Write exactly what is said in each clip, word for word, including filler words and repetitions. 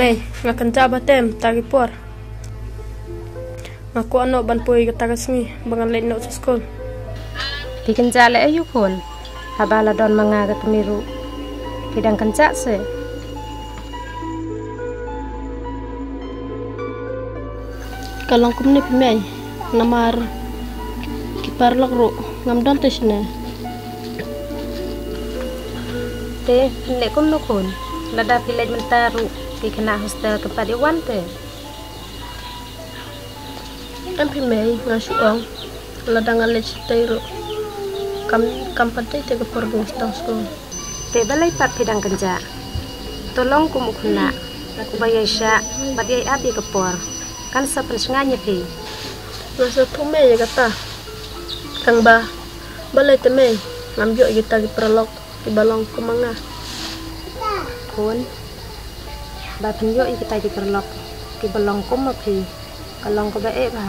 Ei, nga kynjah ba tem, ta ki por. Nga kwah noh ban poi kata ka sngi, ba ngan leit noh sha skul. Phi kynjah leh aïu khun? Haba la don ma nga ka tmier ruh. Phi dang kynjah se. Ka long kumne phi mei, namar ki paralok ruh ngam don te shane. Te, phin leh kumno khun, lada phi leit mynta ruh ki khynnah hostel kim pat ïa wan te. Em phi mei, nga shu ong, lada nga leit shatei ruh, kam, kam pat dei te ka por ba nga sdang skul. Te balei pat phi dang kynjah? To long kum u khynnah uba ïaishah bad ïai ap ïa ka por. Kan sa pynshngaiñ ïa phi. Nga sngewthuh mei ïa kata. Tang ba balei te mei ngam ïoh ïa kita ki paralok kiba long kum ma nga? Khun, ba phin ïoh ïa kita ki paralok kiba long kum ma phi, ka long kaba eh bha.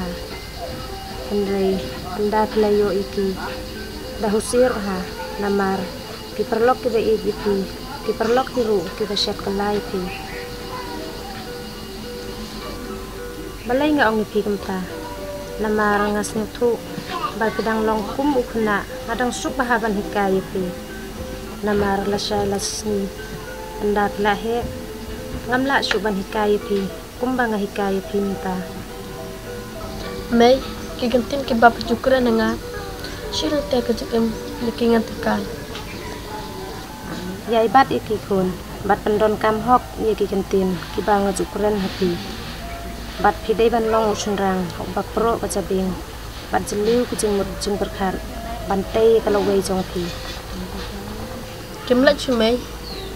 Hynrei ynda phi la ïoh ïa ki, da husiar bha, namar ki paralok kiba ïeit ïa phi, ki paralok hi ruh kiba shet kylla ïa phi. Balei nga ong ïa phi kumta? Namar nga sngewthuh ba phi dang long kum u khynnah, nga dang suk bha ban hikai ïa phi. Namar lashai lashisngi ynda phi la heh, ngam lah shuh ban hikai ïa phi kumba nga hikai ïa phi mynta. Mei, ki kyntien kiba phi ju kren ha nga, shi lynter ka jingim ïa ki ngan tip kai. Ïai bat ïa ki khun, bad pyndonkam hok ïa ki kyntien kiba nga ju kren ha phi. Bad phi dei ban long u shynrang uba proh ka jabieng, bad jylliew ka jingmut jingpyrkhat ban tei ïa ka lawei jong phi. Kim leit shuh mei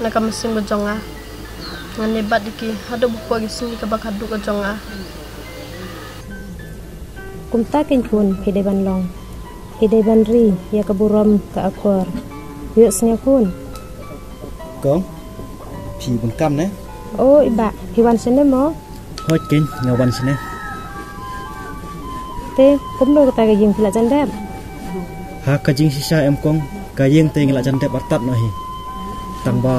na ka mynsiem ka jong nga. Ngan ïai bat ïa ki haduh ba poi ka sngi kaba khatduh ka jong nga. Kumta keiñ khun phi dei ban long. Phi dei ban ri ïa ka burom ka akor. Ïohsngew khun. Kong, phi bun kam ne? O i bah, phi wan shane mo? Hooid keiñ, nga wan shane. Te kumno kata ka ïing phi la jan dep? Ha ka jingshisha em kong, ka ïing te ngi la jan dep artat noh hi. Tang ba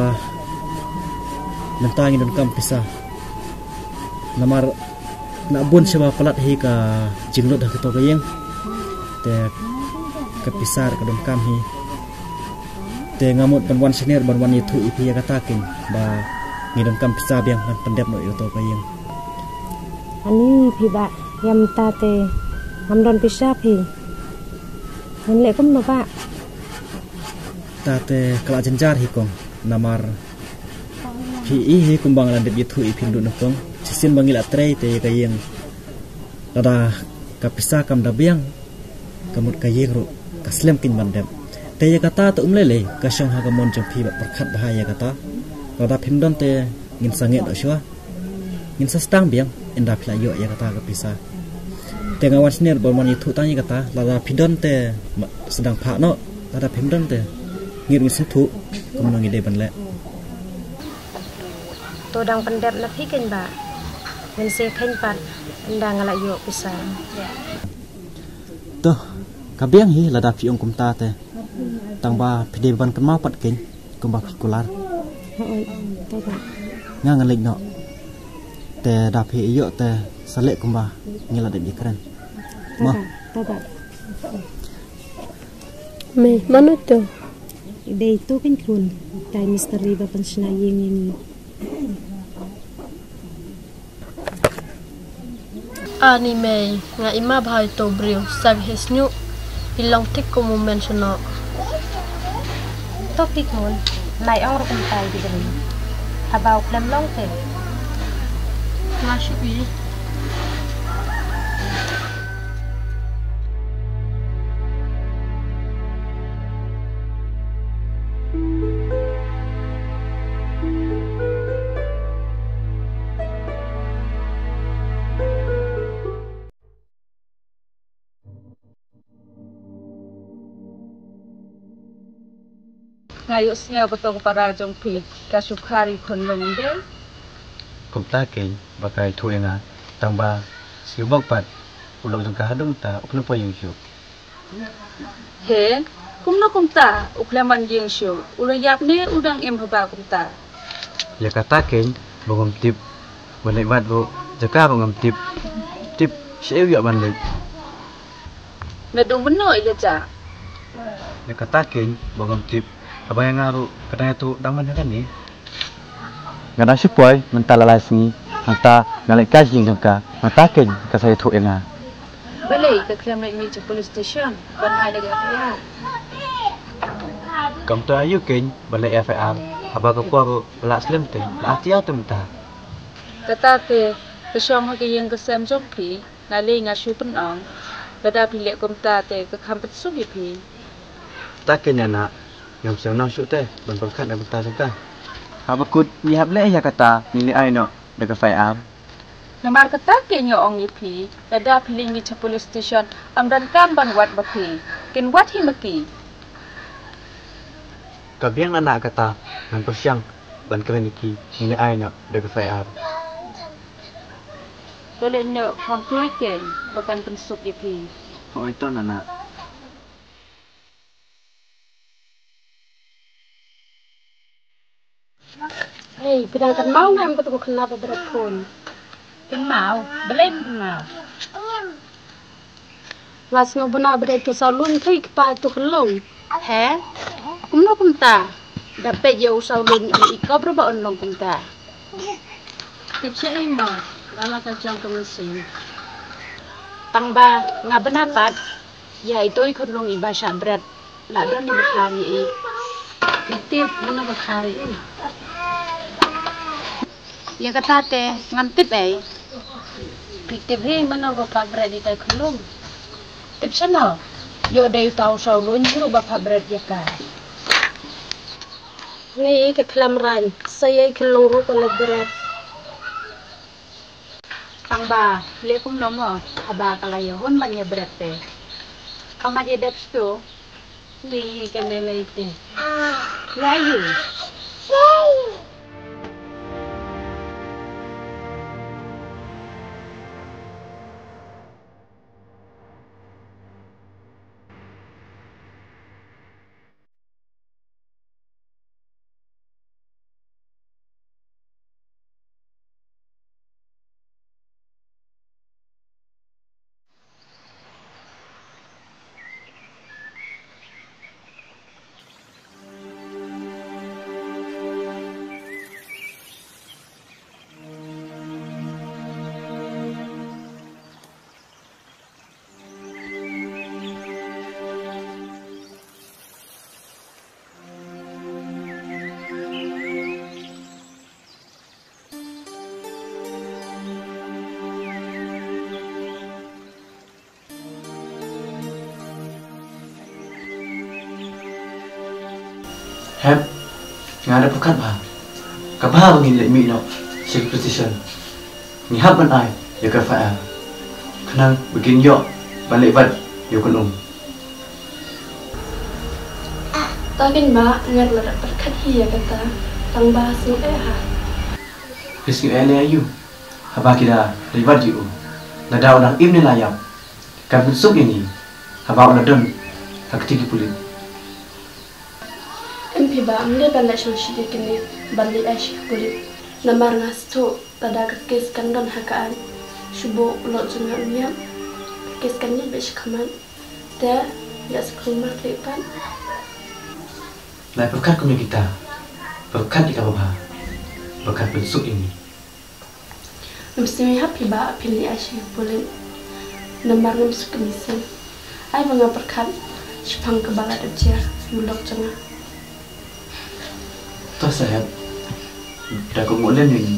mynta ngi donkam pisa. Namar la bun shaba palat hi ka jinglut ha kato ka ïing. Te ka pisa ka donkam hi. Te nga mut ban wan shane ban wan ïathuh ïa phi ïa kata keiñ ba ngi donkam pisa biang ban pyndep noh ïa kato ka ïing. Ani phi bah, ïa mynta te ngam don pisa phi. Ngan leh kumno bah? Ta te ka la jynjar hi kong, namar phi i hi kumba nga la dep ïathuh ïa phi lut na kong. Shisien ba ngi la trei te ïa ka ïing, lada ka pisa kam da biang, ka mut ka ïing ruh ka slem keiñ ban dep. Te ïa kata te um lei lei, ka shong ha ka mon jong phi bad pyrkhat bha ïa kata. Lada phim don te ngin sangeh noh shuwa. Ngin sa sdang biang ynda phi la ïoh ïa kata ka pisa. Te nga wan shane ban wan ïathuh tang ïa kata, lada phi don te sdang phah noh, lada phim don te ngin sngewthuh kumno ngi dei ban leh. To dang pyndep na phi keiñ bah. Ngin sa kheiñ pat ynda nga la ïoh pisa. To, ka biang hi lada phi ong kumta te. Tang ba phi dei ban kynmaw pat keiñ kumba phi kular. Hooid, to bah. Nga ngan leit noh. Te da phi ïoh te sa leh kumba ngi la dep ïakren. To bah, to bah. Mei, mano to? Dei to keiñ khun, tai mistri ba pynshna ïing ïa ngi. Ani mei, nga i ma bha ïa uto u briew, sa ka heh shñiuh, i long thik kum u meiñ shano. To phi khun, nai ong ruh kumta ïa ki briew. Haba u khlem long te. Nga shu i. Nga ïohsngew ba to ka para jong phi ka shu khar ïa u khun lum de. Kumta keiñ ba ka ïathuh ïa nga, tang ba shu bok pat u lok jong ka haduh ta u khlem poi ïing shuh. He, kumno kumta u khlem wan ïing shuh? U la ïap ne u dang im haba kumta? Ïa kata keiñ ba ngam tip. Ban leit wad ruh jaka ruh ngam tip. Tip shaei u ïoh ban leit. Naduh mynno ïa ka jaka? Ïa kata keiñ ba ngam tip. Haba ïa nga ruh ka dang ïathuh dang man ha kane. Nga dang shu poi mynta la lai sngi, hangta nga leit kai ïing jong ka, hangta keiñ ka sa ïathuh ïa nga. Balei ka khlem leit mih sha police station ban ai da ka F I R? Kumta aïu keiñ ban leit F I R haba ka por ruh la slem te, la ar taïew te mynta. Kata te ka shong ha ka ïing ka sem jong phi. Nga lei nga shu pynong, lada phi leh kumta te ka kham pynsuk ïa phi. Ta keiñ ana, ngam shym nang shuh te ban pyrkhat na bynta jong ka. Haba kut ngi hap leh ïa kata, ngi leh ai noh da ka F I R. Namar kata keiñ nga ong ïa phi, lada phi leit mih sha police station, ym donkam ban wad bad phi. Kin wad hi ma ki. Ka biang ana kata, ngan pyrshang ban kren ïa ki, ngi leh ai noh da ka F I R. To leit noh phone keiñ ba kan pynsuk ïa phi. Hooid to nana. Hei, phi dang kynmaw ne em kata ka khynnah ba bret khun? Kynmaw, balei kynmaw? Nga sngew ba na bret u Saw Luiñ thei kpa tu khyllung. He? Kumno kumta? Da peit ïa u Saw Luiñ i kop ruh ba un long kumta. Tip shaei mo, la la ka jong ka mynsiem. Tang ba nga bna pat ïa itei i khyllung iba shah bret. La don i ba kha ïa i. Phi tip mano ba kha ïa i? Ïa kata te ngam tip ei. Phi tip hi mano ba phah bret ïa itai i khyllung? Tip shano? Ïoh dei uta u Saw Luiñ hi ruh ba phah bret ïa ka. Ngi ka khlem rang sa ïa i khyllung ruh ka la bret. Tang ba leh kumno mo haba ka la ïahun ban ïa bret te. Ka mat ïa dep stu. Ngi ka lei lei te. Ïa ïu. Hep, nga da pyrkhat bha. Ka bha ba ngin leit mih noh sha ka police station. Ngi hap ban ai ïa ka F I R. Khnang ba kin ïoh ban leit wad ïa u khynnah. Ta keiñ ba ngat la da pyrkhat hi ïa kata, tang ba sngew eh ha. Phi sngew eh lei aïu? Haba ki da leit wad ïa u, lada u dang im ne la ïap, kan pynsuk ïa ngi haba u la don ha kti ki pulit. Em phi ba, ym dei ban leh shong shi ïa kine ban leit ai sha ki pulit. Namar nga sngewthuh lada ka kes kan don ha ka aiñ, shu buh u lok jong nga un ïap, ka kes kan ïaid beit sha khmat. Te ïa sa kumno te pat. Lai pyrkhat kumne kita. Pyrkhat ïa kaba bha ba kan pynsuk ïa ngi. Ngam sngew ïahap phi ba phin leit ai sha ki pulit. Namar ngam suk ka mynsiem. Ai ba nga pyrkhat shaphang kaba la dep jia ïa u lok jong nga. To Sahep, da ka nguh lem ïa ngi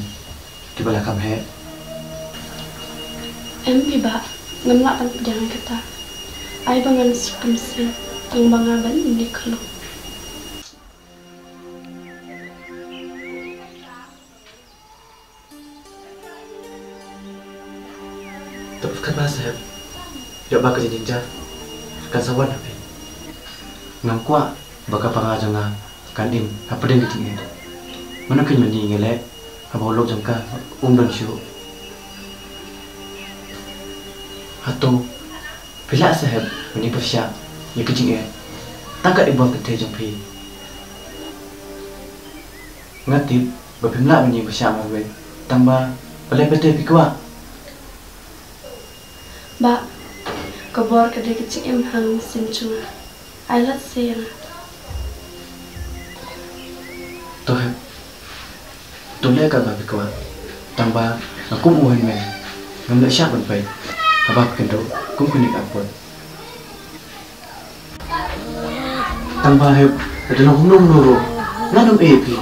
kiba la kham heh. Em phi ba, ngam lah ban pdiang ïa kata. Ai ba ngan suk ka mynsiem tang ba nga ban im ïa ka long. To pyrkhat bha Sahep. Ïoh ba ka jingjynjar kan sa wan ha phi. Ngam kwah ba ka panga jong nga kan im hapdeng ka jingeh. Mano keiñ mynne ngi leh haba u lok jong ka um don shuh. Hato phi lah Sahep ban ïa pyrshah ïa ka jingeh tang kat ïa ka bor kynthei jong phi? Nga tip ba phim lah ban ïa pyrshah marwei, tang ba Balei pat te phi kwah? Bah, ka bor ka dei ka jingim ha ka mynsiem jong nga. Ai lad seh ïa nga. To hep. To leh katba phi kwah. Tang ba nga kum u hynmen ngam leh shah ban peit haba phi kynduh kum kane ka apot. Tang ba hep, lada long kumno kumno ruh, ngan ym ïeh ïa phi.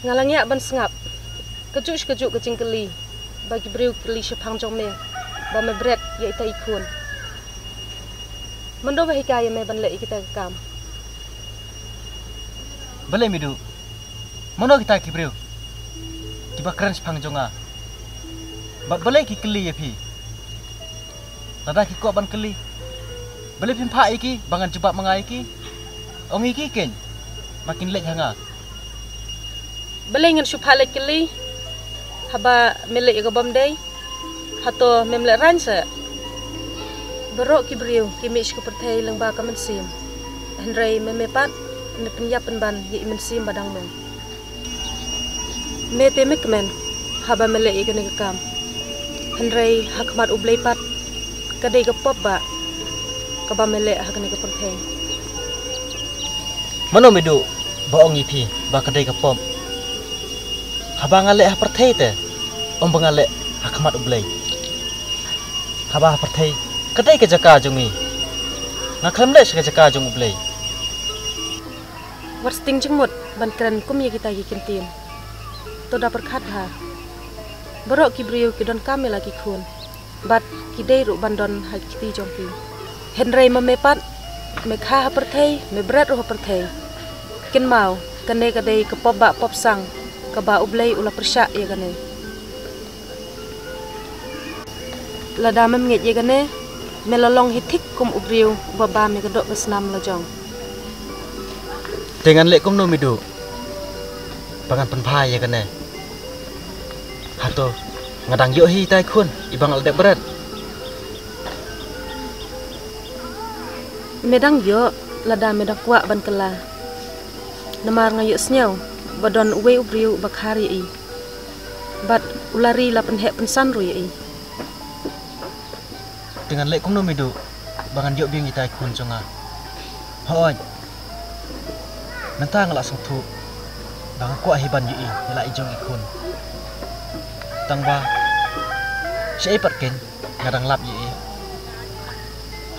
Nga la ngiah ban sngap kajuh shi kajuh ka jingkylli ba ki briew ki kylli shaphang jong me, ba me bret ïa ita i khun. Mano ba hikai ïa me ban leh ïa kita ki kam? Balei Midu? Mano kita ki briew kiba kren shaphang jong nga? Bad balei ki kylli ïa phi? Lada ki kwah ban kylli, balei phim phah ïa ki ba ngan jubab ma nga ïa ki? Ong ïa ki keiñ ba kin leit ha nga. Balei ngan shu phah leit kylli haba me leh ïa ka bym dei? Hato mem lehraiñ seh? Baroh ki briew ki mih sha ka pyrthei lyngba ka mynsiem. Hynrei me, me pat me pynïap pynban ïa i mynsiem ba dang long. Me te me kmen haba me leh ïa kane ka kam. Hynrei ha khmat U Blei pat ka dei ka pop bah kaba me leh ha kane ka pyrthei. Mano Midu ba ong ïa phi ba ka dei ka pop? Haba nga leh ha pyrthei te, ym ba nga leh ha khmat U Blei. Haba ha pyrthei ka dei ka jaka jong ngi. Nga khlem leh sha ka jaka jong U Blei. Wat sting jingmut ban kren kum ïa kita ki ktien. To da pyrkhat bha. Baroh ki briew ki donkam ïa la ki khun. Bad ki dei ruh ban don ha ki kti jong ki. Hynrei ma me pat, me kha ha pyrthei, me bret ruh ha pyrthei. Kynmaw, kane ka dei ka pop bah pop sang kaba U Blei u la pyrshah ïa kane. Lada mem ngeit ïa kane, me la long hi thik kum u briew uba bam ïa ka doh ka snam la jong. Te ngan leh kumno Midu ba ngan pynbha ïa kane? Hato nga dang ïoh hi ita i khun iba nga la dep bret? Me dang ïoh lada me dang kwah ban kylla. Namar nga ïohsngew ba don uwei u briew uba khar ïa i. Bad u la ri la pynheh pynsan ruh ïa i. Te ngan leh kumno Midu ba ngan ïoh biang ita i khun jong nga? Hooid. Mynta nga la sngewthuh ba nga kwah hi ban ïohi ïa la i jong i khun. Tang ba shaei pat keiñ nga dang lap ïa i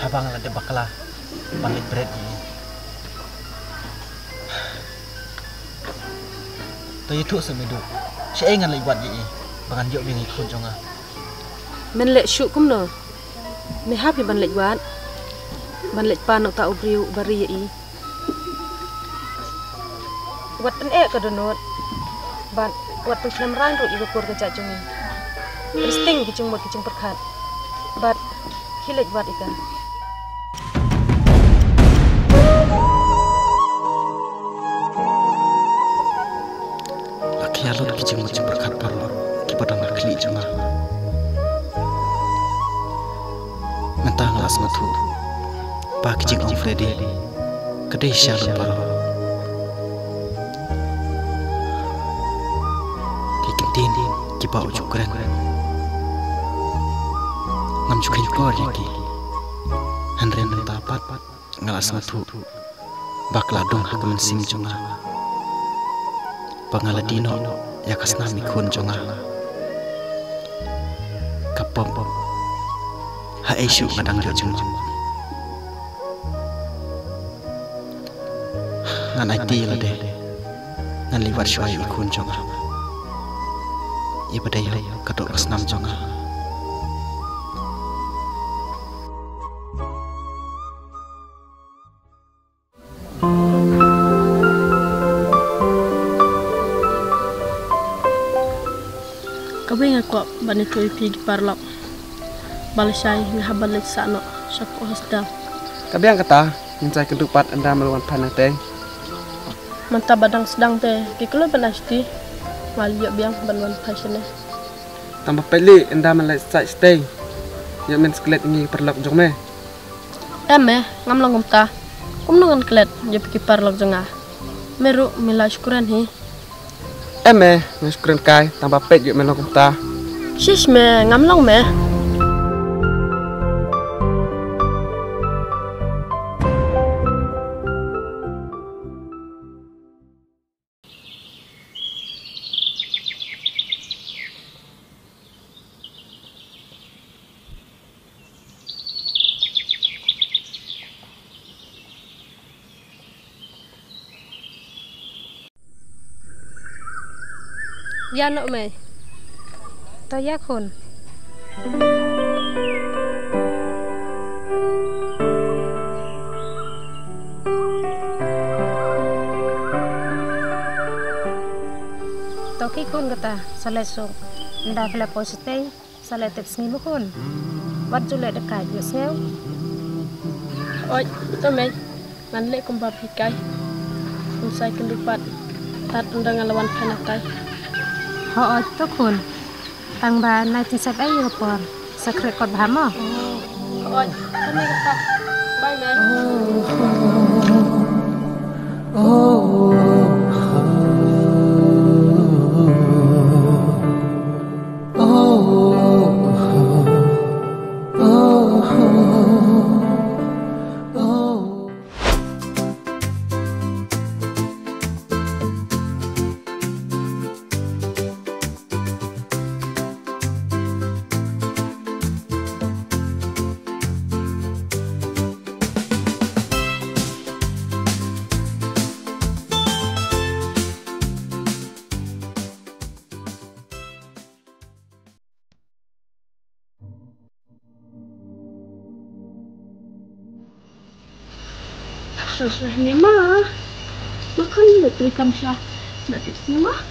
haba nga la dep bakla ban leit bret ïa i. To ïathuh seh Midu, shaei ngan leit wad ïa i ba ngan ïoh biang i khun jong nga? Men leh shuh kumno? Me hap hi ban leit wad, ban leit pan uta u briew uba ri ïa i. Wat pyneh ka dohnud bad wat pynkhlem rang ruh ïa ka kur ka jait jong ngi. Pynsting ki jingmut ki jingpyrkhat bad khie leit wad ïa ka. La khia lut ki jingmut jingpyrkhat baroh kiba don ha khlieh jong nga. Mynta nga la sngewthuh ba ki jingong Freddy ka dei sha lut baroh. Ki ktien kiba u ju kren ngam ju kheiñ por ïa ki. Hynrei mynta pat nga la sngewthuh ba ka la dung ha ka mynsiem jong nga ba nga la die noh ïa ka snam i khun jong nga. Ka pop haei shuh nga dang ïoh jingmut. Ngan aiti ïa lade, ngan leit wad shuwa ïa i khun jong nga, ïa ba dei ïa ka doh ka snam jong nga. Kawei nga kwah ban ïathuh ïa phi ki paralok ba lashai nga hap ban leit sah noh sha ka hostel. Ka biang kata, ngin sa ïakynduh pat ynda me la wan phai nangtei. Mynta ba dang sdang te ki kloi ban ai shuti. Nga la ïoh biang ban wan phai shane. Tang ba peit lei ynda me la leit sah shatei. Ïoh men sklet ïa ngi ki paralok jong me. Em me, ngam long kumta. Kumno ngan klet ïa phi ki paralok jong nga? Me ruh me la shu kren hi. Em me, nga shu kren kai, tang ba peit ïoh me long kumta. Shish me, ngam long me. Ïa noh mei. To ïa khun. To ki khun kata sa leit suk. Nda phi la poi shatei. Sa leh tip sngi mo khun. Wat ju leh da ka ïohsngew. Oi, to mei. Ngan leh kumba phi kai. Kum sa ïakynduh pat. Tad ynda nga la wan phai nangtei. Hooid to khun. Tang ba nai tyngshaiñ ei ïa ka por. Sa khreh kot bha mo. Hooid, to mei kata. Bye mei. Shuh shuh ne ma. Ma khun, leit trei kam sha. Leit trei kam sha.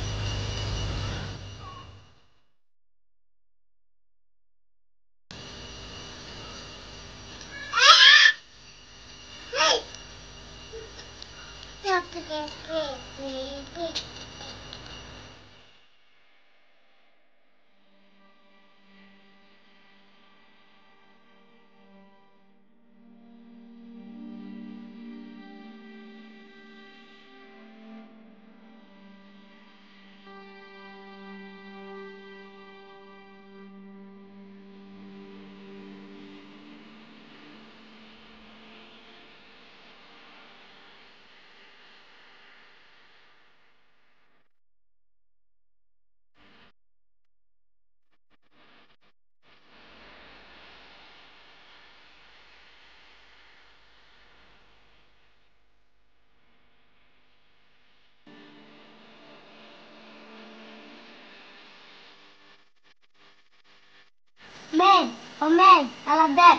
Mei, o mei, nga la dep.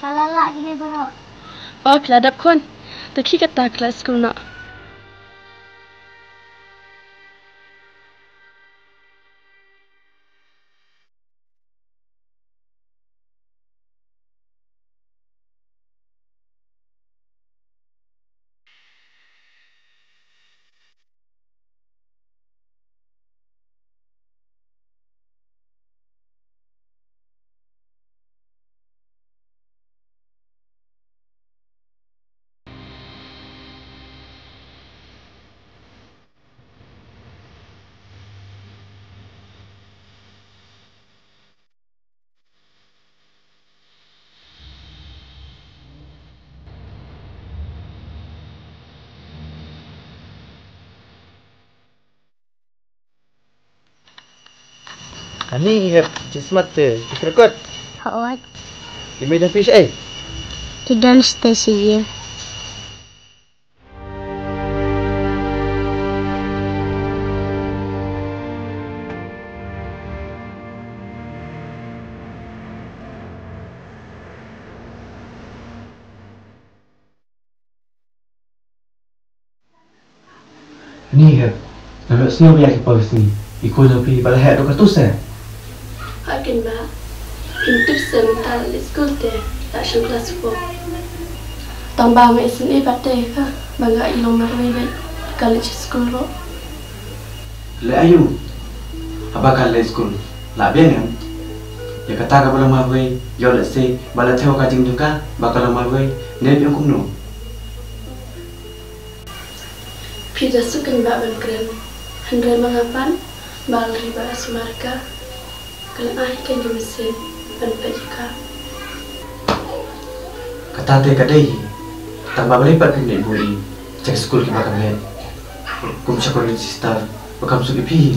Nga la lah kine baroh. O, phi la dep khun. Te khie kata khleh skul noh. Ani, hep, jismat te, jisrekot. Hooid. Ime dan fish, eh? Ti dan station. Ni hep, nga la sngew ïa ki policy. I khun jong phi ba la heh ruh katto se. Ha kin ba. Phin tip se mynta la leit skul te, la shu klas four. Tang ba nga isynei pat te ka, ba nga i long marwei bad ka leit skul ruh. Leh aïu haba ka leit skul? Lah biang em? Ïa kata kaba long marwei, ïoh lehse ba la thew ka jingdon ka ba ka long marwei, ne biang kumno? Phi da suk kin ba ban kren. Hynrei ma nga pat ba la ri ba sumar ka. Ka la ai ka ïa ka mynsiem ban peit ïa ka. Kata te ka dei hi. Tang ba balei pat phim leit buh ïa ka skul kiba ka met kum sha ka Green Sister ba kam suk ïa phi hi.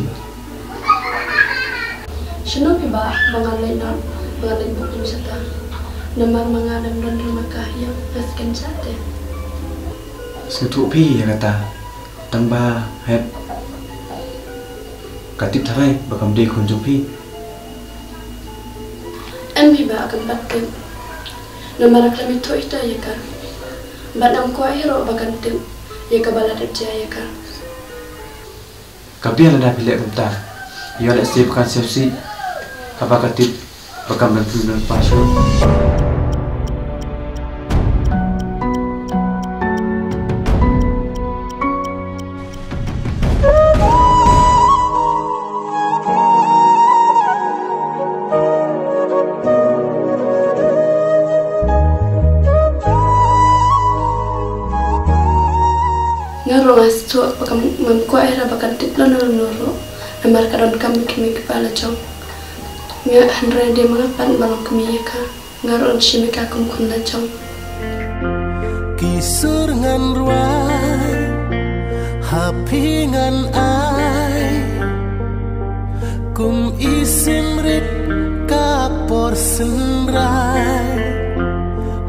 Shano phi ba, ba ngan leit noh, ba ngan leit buh kum shata. Namar ma nga dang don ruh ma ka ïa nga sken shate. Sngewthuh phi ïa kata. Tang ba hep ka tip tharai ba kam dei khun jong phi. Em hi ba kam pat tip. Namar ka la mih thuh ita ïa ka. Bad ngam kwah hi ruh ba kan tip ïa ka ba la dep jia ïa ka. Ka biang lada phi leh kumta. Ïoh lehse ba kan sngewsih haba ka tip ba kam don phi don pa shuh. Nga ruh nga sngewthuh ba kam, ngam kwah ïa ba kan tip lano lano ruh. Namar ka donkam ba kmie kiba la jong. Nga hynrei dei ma nga pat ba long kmie ïa ka. Nga ruh ngan shim ïa ka kum khun la jong. Ki sur ngan rwai, ha phi ngan ai. Kum i sim rit ka por synrai.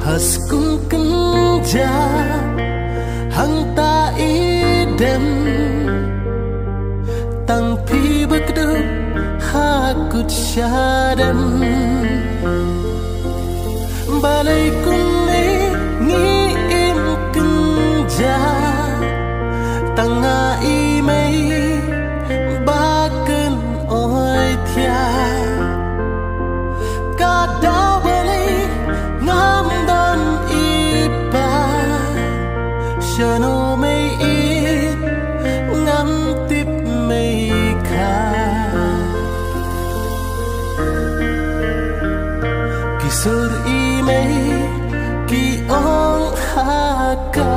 Ha skul kynja hangta i dem. Tang phi ba kdup ha kut shadem. Balei kumne ngi im kynja. Tang nga i mei ba kynoi thiah. Ka daw balei ngam don i pa. Shano mei ïeit ngam tip mei kha. Ki sur i mei ki ong ha ka.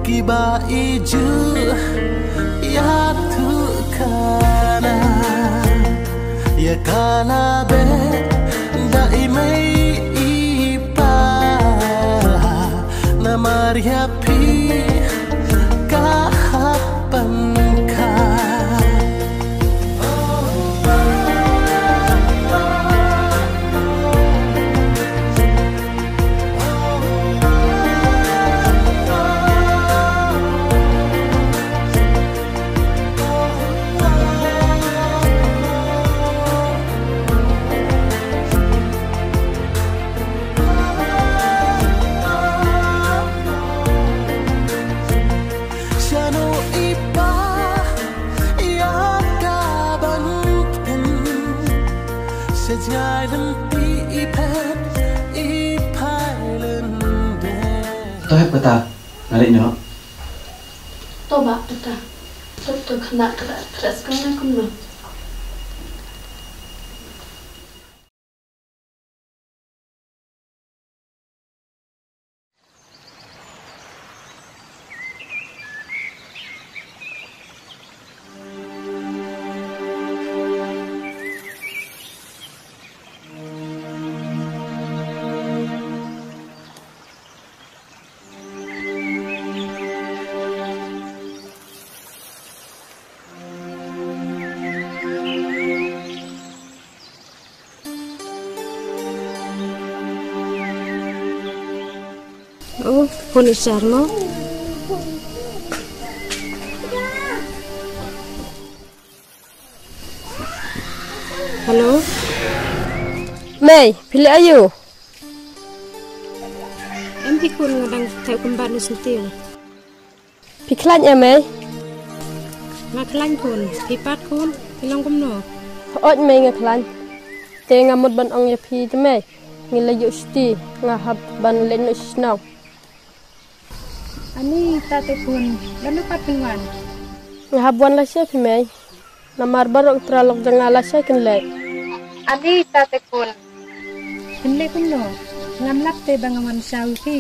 Kiba i ju ïathuh khana. Ïa ka la beh da i mei i pa. Namar ïa phi ka hap ban kha. Shano i pa ïa ka ban pyn. Sha jngai lynti i phet i phai lyndet. To hep kata, nga leit noh. To bah kata. To to khynnah khynnah khynnah skul na kumno. Oh, phone i Sharma. Hello. Mei, phi leh aïu? Em phi khun, nga dang theh kumba nu senti. Phi khlaiñ em ei? Nga khlaiñ khun, phi pat khun, phi long kumno? Hooid mei nga khlaiñ. Te nga mut ban ong ïa phi te mei, ngi la ïoh shuti, nga hap ban leit noh sha shnong. Ani ta te khun, lano pat phin wan? Nga hap wan lashai phi mei. Namar baroh ki paralok jong nga lashai kin leit. Ani ta te khun. Phin leit kumno? Ngam lap te ba nga wan shaw ïa phi.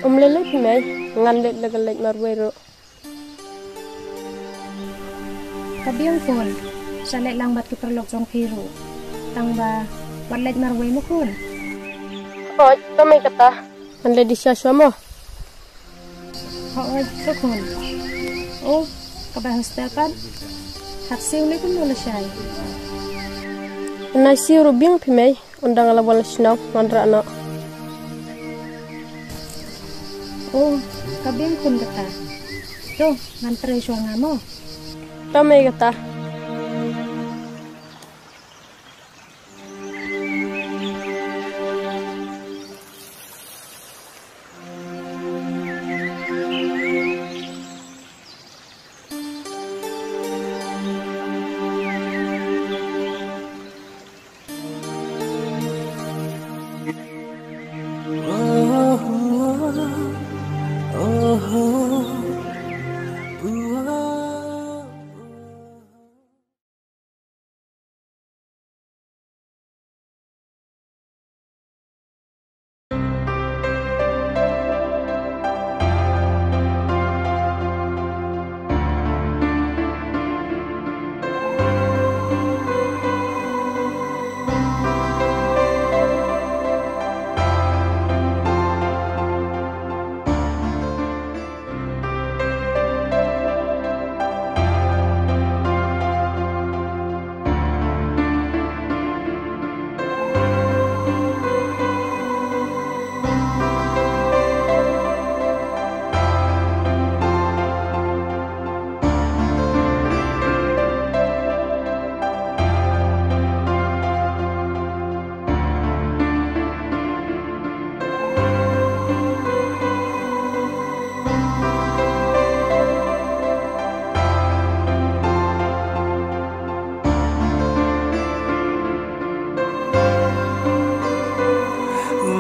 Um lei lei phi mei, ngan leit la ka leit marwei ruh. Ka biang khun, sa leit lang bad ki paralok jong phi ruh. Tang ba wat leit marwei mo khun. Hooid, to mei kata. Ngan leit di sha shuwa mo. Hooid, to khun. Oh, kaba hostel pat. Hap siew ne kumno lashai? Nai siew ruh biang phi mei. Ynda nga la wan la shnong ngan rah noh. Oh, ka biang khun kata. To, ngan trei shuwa nga mo. To mei kata.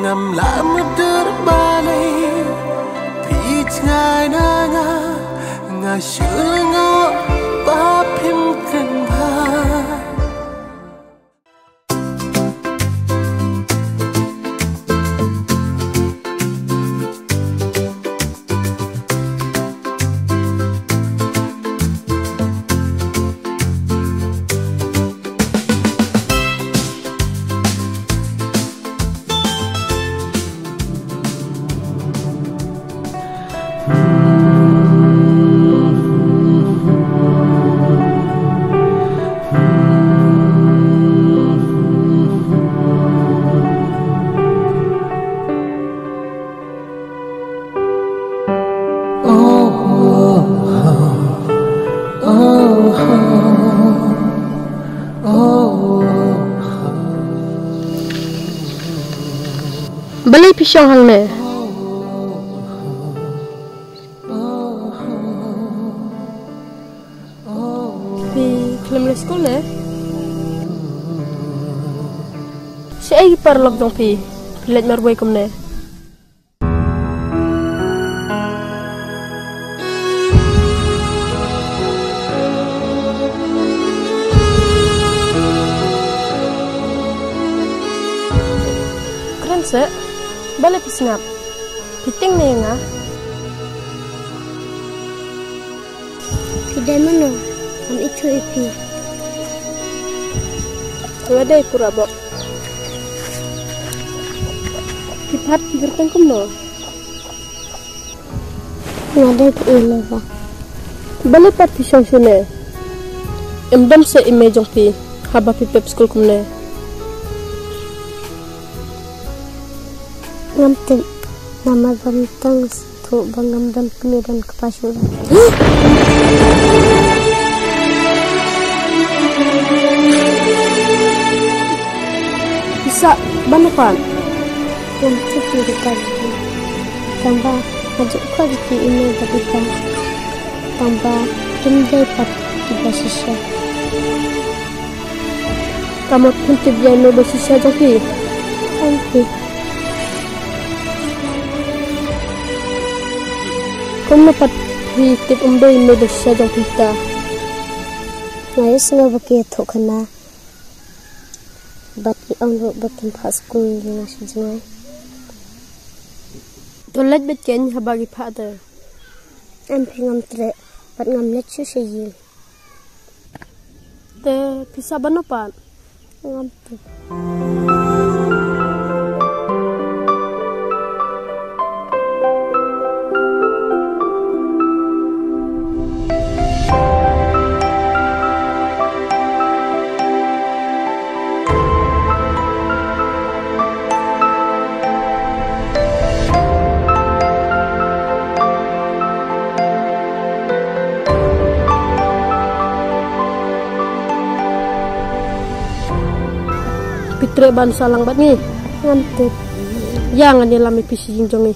Ngam lah mutdur balei phi jngai na nga, nga shu lyngngoh ba phim kren bha. Balei phi shong hangne? Phi khlem leit skul ne? Shaei ki paralok jong phi, phi leit marwei kumne? Kren seh, balei phi sngap? Phi tieng ne ïa nga? Phi dei mano? Ngam ithuh ïa phi. Nga dei Pura Bok. Phi pat phi kyrteng kumno? Nga dei Pi Leva. Balei pat phi shong shane? Em dom seh i mei jong phi haba phi pep skul kumne? Ngam tip, namar ba mynta nga sngewthuh ba ngam don kmie don kpa shuh. Pisa, ban pan. Ngam tip ïa kita. Tang ba nga ju khot ïa ki email ba kita. Tang ba kim dei pat kiba shisha. Ka mut phin tip ïa i mei ba shisha jong phi? Em phi. Kumno pat phi tip ym dei i mei ba shisha jong phi ta? Nga ïohsngew ba ki ïathuh khana. Bad ki ong ruh ba kim phah skul ïa nga sha jngai. To leit beit kein haba ki phah te. Em phi, ngam treh bad ngam leit shuh sha ïing. Te phi sah ban noh pat? Ngam tip. Phi treh ban sah lang bad ngi? Ngam tip. Ïa, ngan ïalam ïa phi sha ïing jong ngi.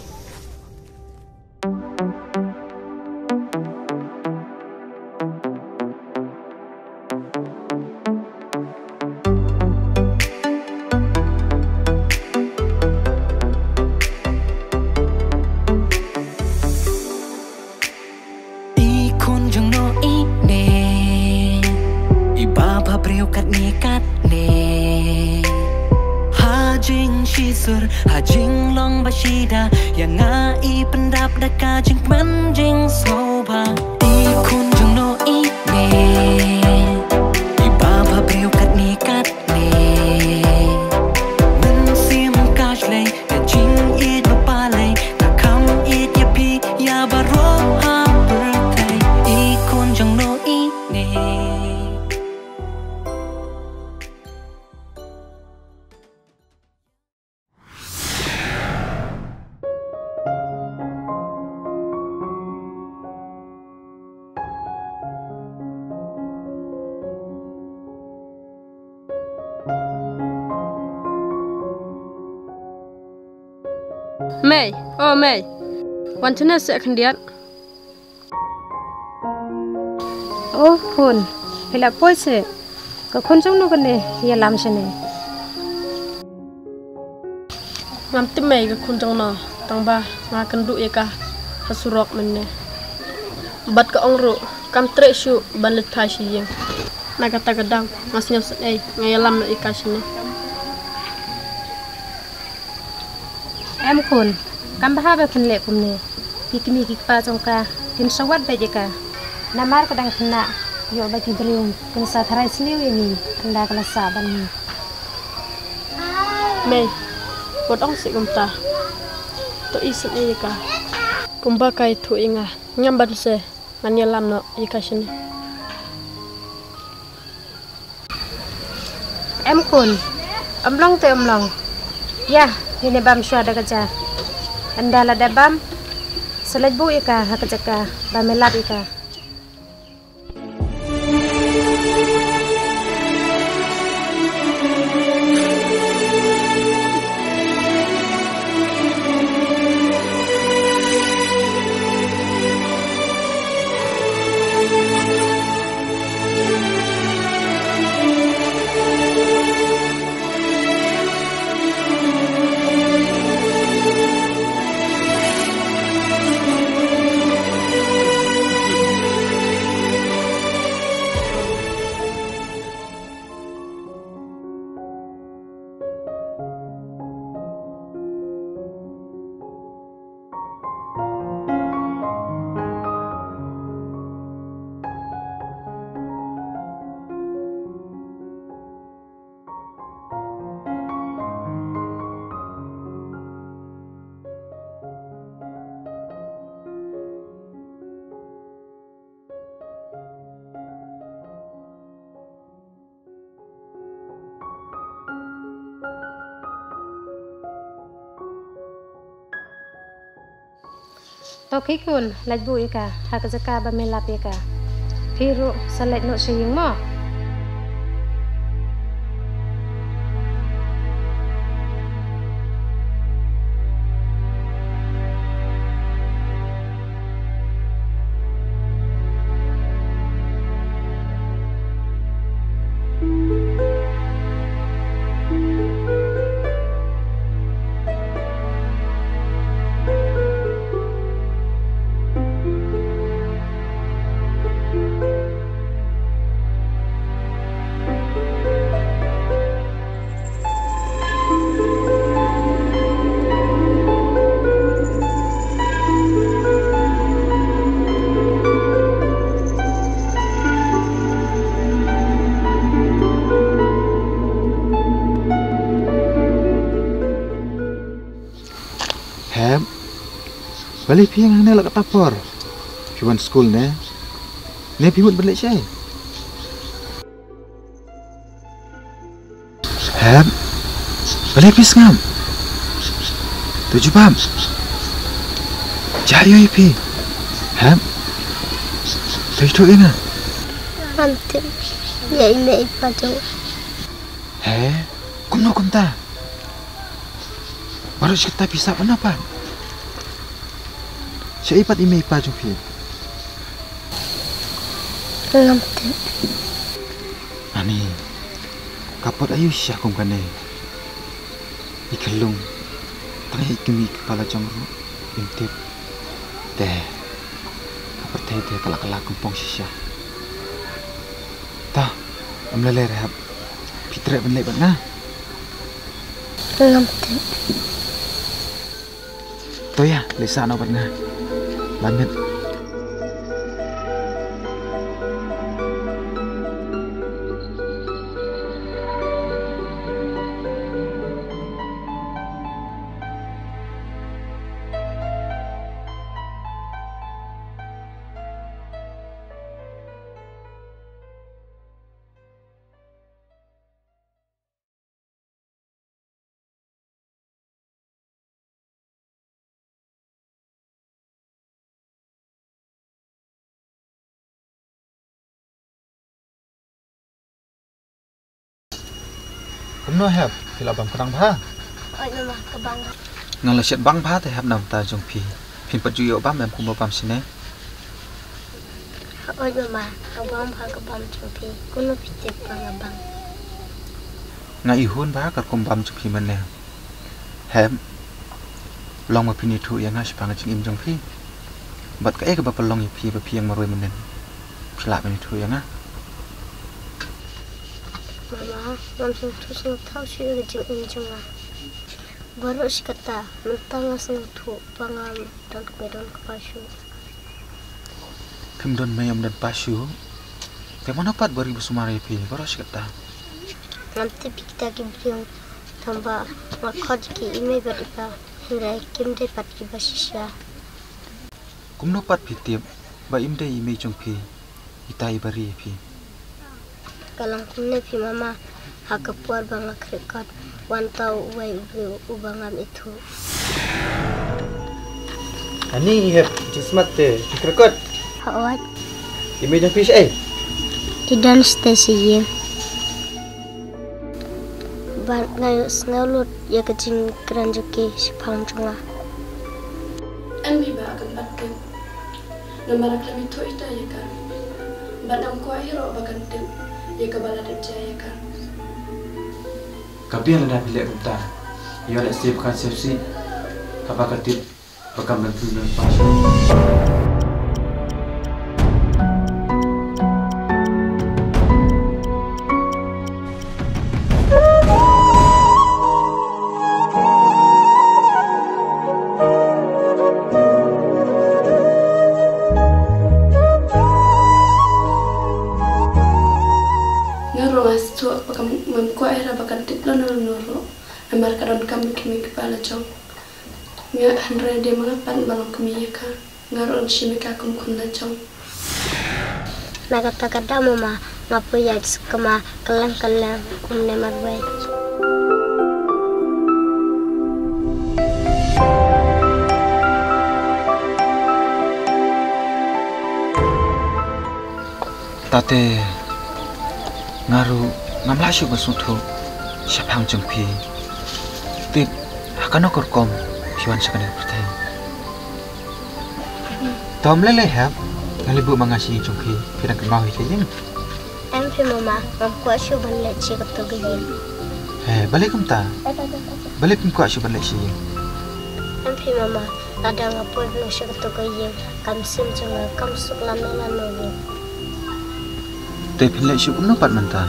I khun jong no i ne, i ba bhabriew katne katne. Ha jingshisur, ha jinglong ba shida, ïa nga i pyndap da ka jingkmen jingsngewbha. I khun jong no i ne, i ba bhabriew katne katne. Mynsiem ka shlei, ka jingïeit ba palei, ka kham ïeit ïa phi ïa baroh ha pyrthei. I khun jong no i ne. Mei, o mei. Wan shane seh khyndiat. O khun, phi la poi seh. Ka khun jong no kane ïalam shane? Ngam tip mei, ka khun jong no, tang ba nga kynduh ïa ka ha surok mynne. Bad ka ong ruh kam treh shuh ban leit phai sha ïing. Na kata ka daw nga sngewsih ei, nga ïalam noh ïa ka shane. Em khun, kam bha ba phin leh kumne. Ki kmie ki kpa jong ka kin sa wad beit ïa ka. Namar ka dang khynnah, ïoh ba ki briew kin sa tharai sniew ïa ngi ynda ka la sah bad ngi. Mei, wat ong seh kumta. To isynei ïa ka. Kumba ka ïathuh ïa nga, ngam ban seh, ngan ïalam noh ïa ka shane. Em khun, ym long te ym long. Ïa, ngin ïa bam shuwa da ka ja. Ynda la dep bam, sa leit buh ïa ka ha ka jaka ba me lap ïa ka. To khun, leit buh ïa ka ha ka jaka ba me lap ïa ka. Phi ruh sa leit noh sha ïing mo. Balei phi ïeng hangne la katta por? Phi wan skul ne? Ne phi mut ban leit shaei? Hep. Balei phi sngap? To jubab. Jia ïohi phi. Hep. To ïathuh ïa nga. Ngam tip ïa i mei i pa jong. He? Kumno kumta? Baroh shi katta phi sah bad na pat? Shaei pat i mei i pa jong phi? Ngam tip. Ani, ka pot aïu shisha kum kane? I khyllung, tang ïa i kmie i kpa la jong ruh im tip. Te ka pyrthei te ka la kylla kympong shisha. Ta, ym lei lei re hep. Phi treh ban leit bad nga? Ngam tip. To ïa, leit sah noh bad nga. Bye mate. Kumno hep, phi la bam khnang bha? Oi mama, ka bang bha. Nga la shet bang bha te hep, namar ta jong phi. Phin pat ju ïoh bam em kumba bam shane? Oi mama, ka bang bha ka bam jong phi. Kumno phi tip ba nga bang? Nga ihun bha ka rukom bam jong phi mynne. Hep, long ba phin ïathuh ïa nga shaphang ka jingim jong phi. Bad kaei kaba pynlong ïa phi ba phi ïeng marwei mynnin. Phi lah ban ïathuh ïa nga? Mama, ngam sngewthuh sngewthaw shuh ïa ka jingim jong nga. Baroh shi katta, mynta nga sngewthuh ba ngam don kmie don kpa shuh. Phim don mei, ym don pa shuh. Te mano pat ba ri ba sumar ïa phi baroh shi katta? Ngam tip ïa kita ki briew, tangba nga khot ïa ki i mei bad i pa, hynrei kim dei pat kiba shisha. Kumno pat phi tip ba im dei i mei jong phi ita iba ri ïa phi? Ka long kumne phi mama, ha ka por ba nga kyrkot, wan tau uwei u briew uba ngam ithuh. Ani, i hep jingsmat te phi kyrkot? Hooid. I mei jong phi shaei? I don shatei sha ïing. Bad nga ïohsngew lut ïa ka jingkren jong ki shaphang jong nga. Em hi ba kan pat tip. Namar ka la mih ïa ita ïa ka. Bad ngam kwah hi ruh ba kan tip ïa kaba la dep jia ïa ka. Ka biang lada phi leh kumta. Ïoh lehse ba kan sngewsih haba ka tip ba kam don phi don pa shuh. Nga ruh nga sngewthuh ba kam, ngam kwah ïa ba kan tip lano lano ruh. Namar ka donkam ïa ki mei ki pa la jong. Nga hynrei dei ma nga pat ba long kmie ïa ka. Nga ruh ngan shim ïa ka kum khun la jong. Na kata ka daw mama, nga poi ïaid suk kama kylleng kylleng kumne marwei. Tate, nga ruh ngam lah shuh ban sngewthuh shaphang jong phi. Tip, ha kano ka rukom phi wan sha kane ka pyrthei? To ym lei lei hep, nga leit buh ma nga sha ïing jong phi, phi dang kynmaw hi sha ïing. Em phi mama, ngam kwah shuh ban leit sha kato ka ïing. He, balei kumta? Balei phim kwah shuh ban leit sha ïing? Em phi mama, lada nga poi bneng sha kato ka ïing, ka mynsiem jong nga kam suk lano lano ruh. Te phin leit shuh kumno pat mynta?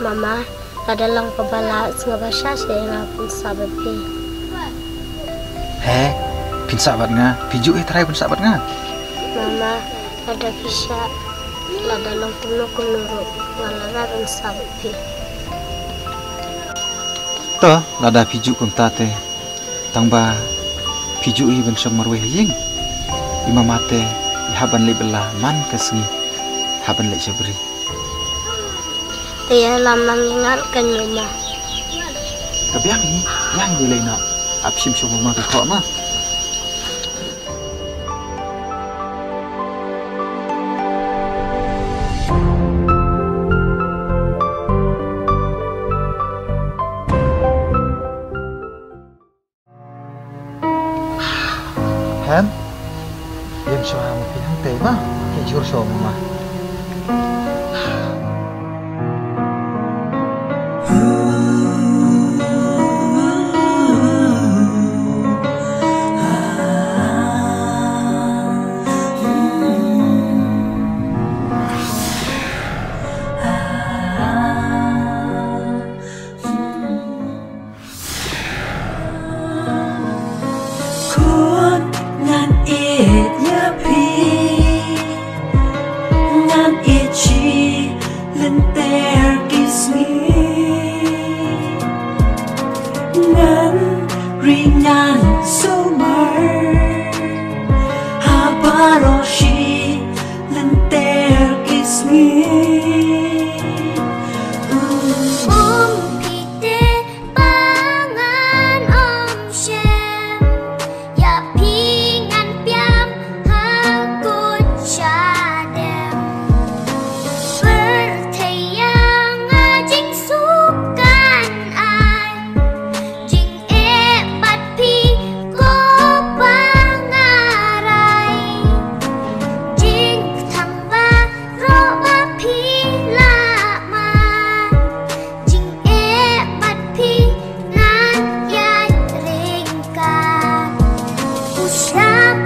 Mama, lada long kaba lah sngewbha sha sha ïa nga pynsah bad phi. He, pynsah bad nga, phi juh hi trai pynsah bad nga. Mama, lada phi shah, lada long kumno kumno ruh, nga la rai pynsah bad phi. To, lada phi juh kumta te, tangba Phi ju i ban shong marwei ha ïing. I mama te i hap ban leit bylla man ka sngi, hap ban leit sha bri. Te ïa la mang ïa ngat kan ïa ma. Ka biang hi, ïa ngi leit noh. Ap shim shong mama ka khoh ma. Hem, ïeng shuwa ma phi hangtei ma, ki jur shuwa ma. Khun ngan ïeit ïa phi, ngan ïeit shi lynter ki sngi. Ngan ri ngan sumar ha baroh shi lynter ki sngi. Um, phi te ba ngan ym shem ïa phi, ngan pynïap ha kut shadem. Pyrthei ïa nga jingsuk kan ai, jingeh bad phi ko ba nga rai. Jingthaw baroh ba phi la man, jingeh bad phi ngan ïai ryngkat. U shyiap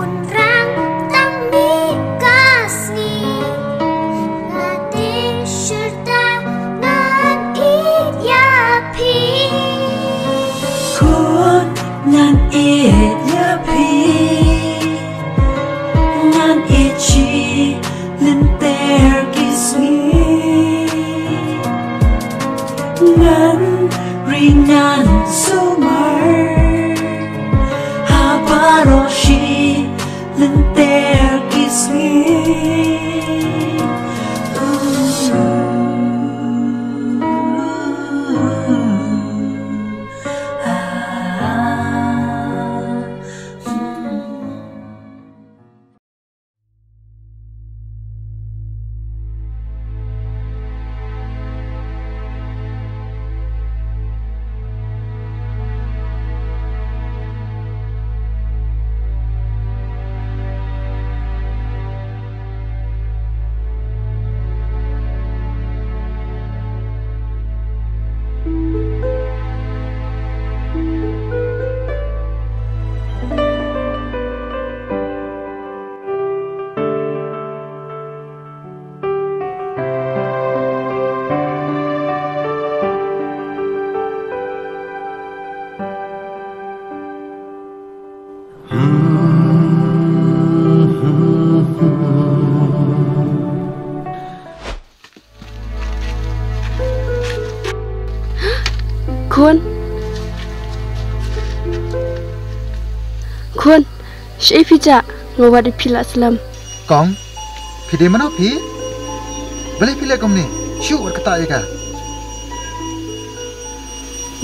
un rang tang mih ka sngi, nga te shyrta ngan ïeit ïa phi. Khun ngan ïeit ïa phi, ngan ïeit shi lynter ki sngi. Ngan ri ngan sumar ha baroh shi lynter ki sngi. Khun. Khun, shaei phi jah, nga wad ïa phi la slem. Kong, phi dei mano phi? Balei phi leh kumne? Shu wat kata ïa ka.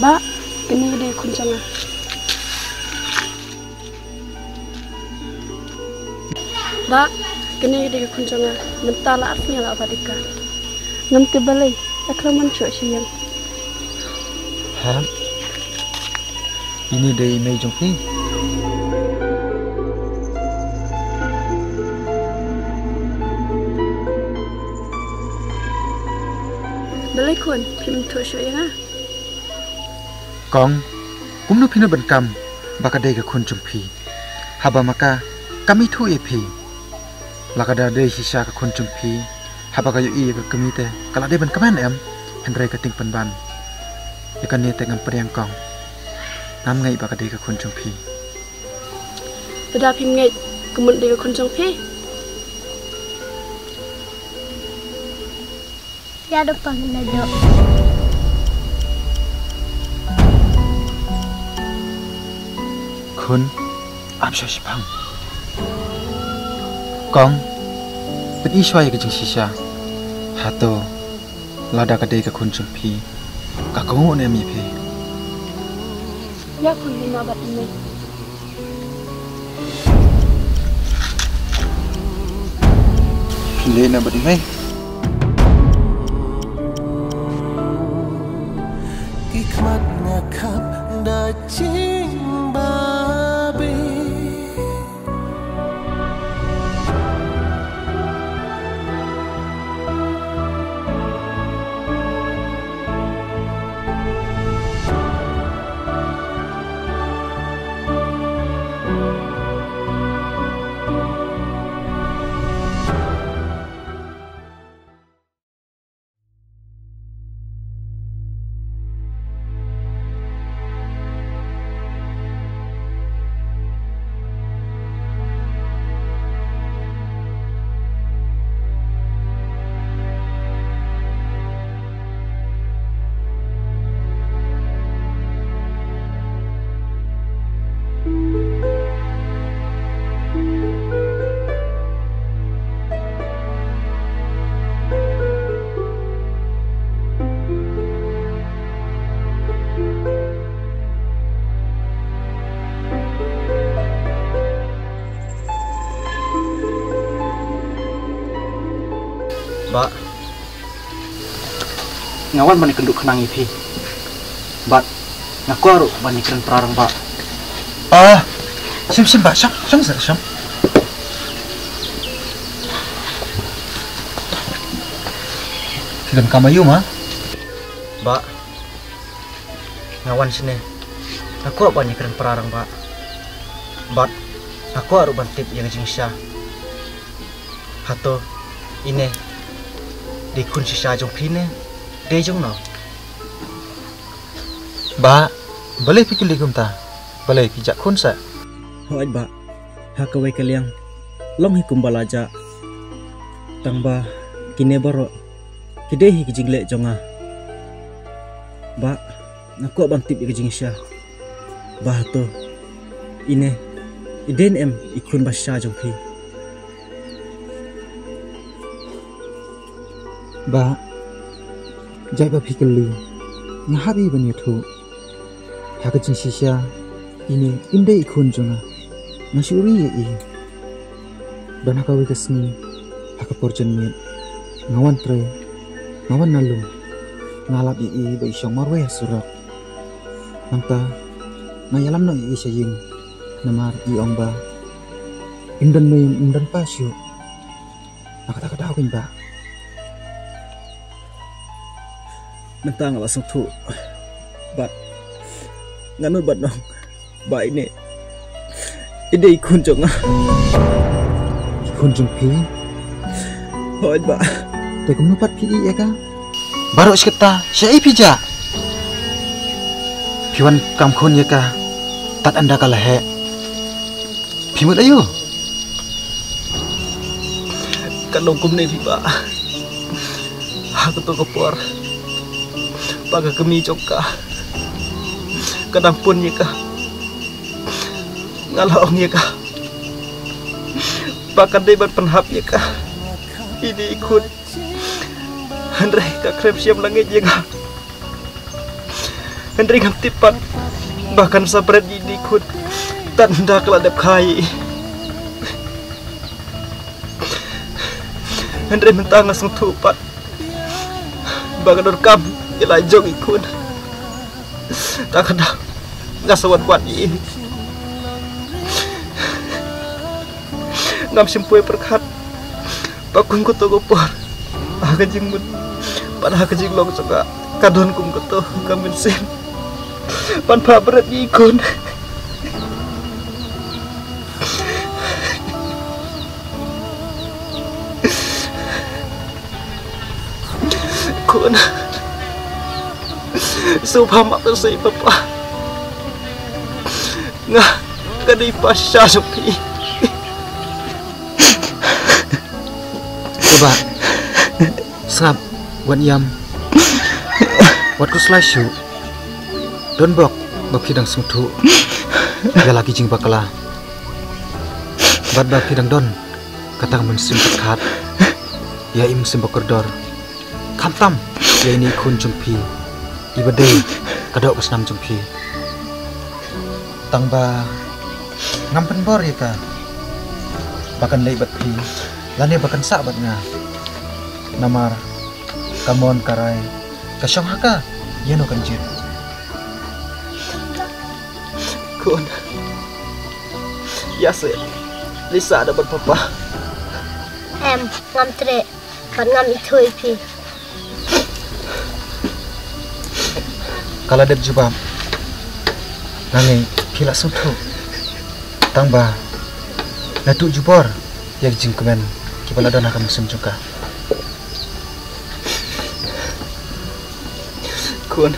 Bah, kane ka dei ka khun jong nga. Bah, kane ka dei ka khun jong nga, mynta la ar sngi la wad ïa ka. Ngam tip balei, ka khlem wan shuh sha ïing. Ha? Ine dei i mei jong phi? Balei khun, phim ithuh shuh ïa nga? Kong, kumno phin ïoh ban kam ba ka dei ka khun jong phi, haba ma ka kam ithuh ïa phi? Lada ka dei shisha ka khun jong phi, haba ka ïohi ïa ka kmie te ka la dei ban kmen em? Hynrei ka tieng pynban ïa kane te ngam pdiang kong. Ngam ngeit ba ka dei ka khun jong phi. Lada phim ngeit, ka mut dei ka khun jong phi. Ïa da pang na jok. Khun, ap shuwa shipang. Kong, pyni shuwa ïa ka jingshisha. Hato, lada ka dei ka khun jong phi, ka kohnguh ne em ïa phi? Ïa khun, ïa ma bad i mei. Phi leh na bad i mei. Ki khmat nga khap da jingbabe. Bah, nga wan ban ïakynduh khnang ïa phi. Bad nga kwah ruh ban ïakren para rangbah. Ah, shim shim bah, shong shong sha shong. Phi donkam aïu ma? Bah, nga wan shane, nga kwah ban ïakren para rangbah. Bad nga kwah ruh ban tip ïa ka jingshisha. Hato ine dei khun shisha jong phi ne dei jong no? Bah, balei phi kylli kumta? Balei phi jah khun sa? Hooid bah, ha kawei ka liang long hi kumba la jah. Tang ba kine baroh ki dei hi ki jingleh jong nga. Bah, nga kwah ban tip ïa ka jingshisha. Bah, hato ine i dei ne em i khun ba shisha jong phi? Bah, jait ba phi kylli, nga hap ïa ban ïathuh. Ha ka jingshisha, ine im dei i khun jong nga. Nga shu ri ïa i. Don ha kawei ka sngi, ha ka por janmiet, nga wan trei, nga wan na lum, nga lap ïa i ba i shong marwei ha surok. Nangta nga ïalam noh ïa i sha ïing, namar i ong ba im don mei, im don pa shuh. Na kata ka daw kein bah. Mynta nga la sngewthuh bad nga nud bad nong ba ine i dei i khun jong nga. I khun jong phi? Hooid bah. Te kumno pat phi ïeh ïa ka? Baroh shi katta shaei phi jah? Phi wan kam khun ïa ka tad ynda ka la heh. Phi mut aïu? Ka long kumne phi bah. Ha kato ka por ba ka kmie jong ka ka dang pun ïa ka, nga la ong ïa ka ba ka dei ban pynhap ïa ka ine i khun. Hynrei ka khlem shym la ngeit ïa nga. Hynrei ngam tip pat ba kan sa bret ïa ine i khun tad ynda ka la dep kha ïa i. Hynrei mynta nga sngewthuh pat ba ka donkam ïa la jong i khun. Ta ka daw nga sa wan wad ïa i. Ngam shym poi pyrkhat ba kum kato ka por ha ka jingmut bad ha ka jinglong jong nga ka don kum kato ka mynsiem ban phah bret ïa i khun. Khun, sngewbha map ïa papa. Nga, nga dei pa shisha jong phi. Te bah, sngap, wat ïam, wat khuslai shuh. Don bok ba phi dang sngewthuh. ïa la ki jingbakla. Bad ba phi dang don kata ka mynsiem khatkhmat ïa i mynsiem bakordor, khamtam ïa ine i khun jong phi iba dei ka doh ka snam jong phi. Tang ba ngam pynbor ïa ka ba kan leit bad phi lane ba kan sah bad nga. Namar ka mon ka rai ka shong ha ka, ïano kan jied. Khun, ïa se, leit sah da bad papa. Em, ngam treh bad ngam ithuh ïa phi. Ka la dep jubab. Nga ngeit phi la sngewthuh. Tang ba la tuh jubor ïa ki jingkmen kiba la don ha ka mynsiem jong ka. Khun,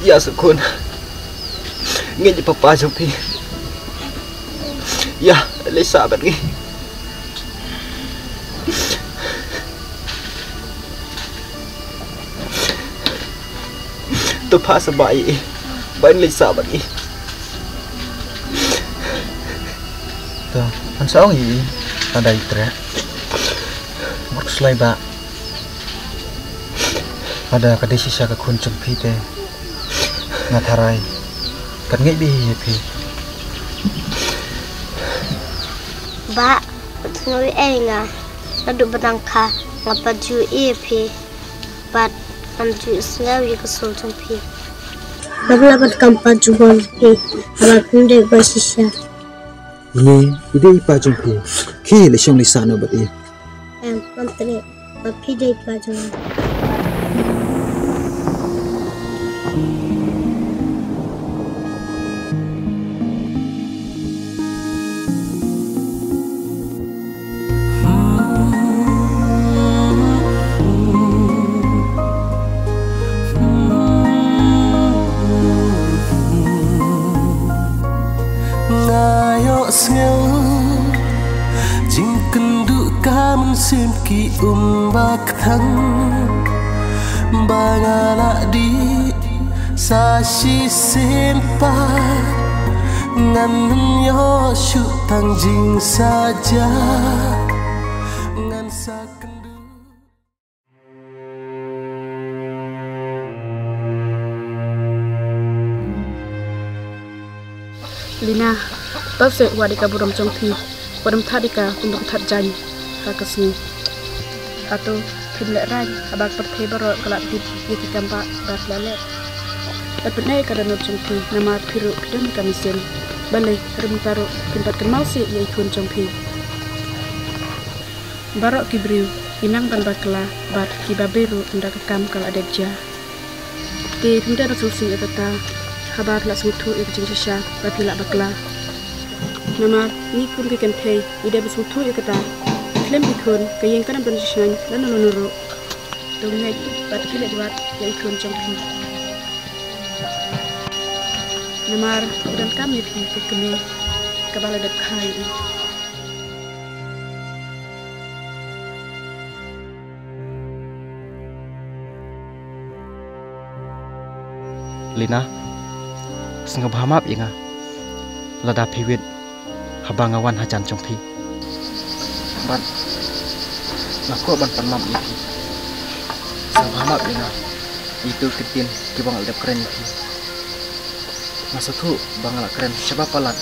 ïa se khun, ngeit ïa papa jong phi. Ïa, leit sah bad ngi. To pha sa ba i, ba in leit sah bad i. To, han sa ong i, lada i treh. Mut slai ba. Lada ka dei shisha ka khun jong phi te, nga tharai kan ngeit bha ïa phi. Ba, sngewbha ïa nga. Naduh ba dang kha nga pat ju ïa phi. Bad ngam ju sngew ïa ka sur jong phi. Ba la bad kam pat ju bor phi. Ba phi dei ba shisha. Ïa, i dei i pa jong phi. Khie leit shong leit sah noh bad i. Em, ngam treh ba phi dei i pa jong nga. Nga ïohsngew jingkynduh ka mynsiem ki um ba kthang, ba nga la dih sa shisien pat. Ngan ym ïoh shuh tang jingsaja, ngan sa kynduh. Lina, to seh, wat ïa ka burom jong phi, wat ym thad ïa ka kumba ka thad jaiñ ha ka sngi. Hato phim lehraiñ haba ka pyrthei baroh ka la tip ïa ki kam ba phi la leh? Wat pyneh ïa ka dohnud jong phi, namar phi ruh phi don ïa ka mynsiem. Balei ruh mynta ruh phim pat kynmaw seh ïa i khun jong phi? Baroh ki briew ki nang ban bakla bad ki babe ruh ynda ka kam ka la dep jia. Te phim dei ban sngewsih ïa kata haba phi la sngewthuh ïa ka jingshisha ba phi la bakla. Namar ngi kum ki kynthei ngi dei ban sngewthuh ïa kata. Khlem ki khun ka ïing kan ym don jingsngewsih lano lano ruh. To ngeit bad khie leit wad ïa i khun jong phi. Namar u donkam ïa phi ka kmie kaba la dep kha ïa u. Lina, sngewbha map ïa nga lada phi wit haba nga wan hajan jong phi. Bad nga kwah ban pan map ïa phi. Sngewbha map ïa nga ïa kito ki ktien kiba nga la dep kren ïa phi. Nga sngewthuh ba nga la kren shaba palat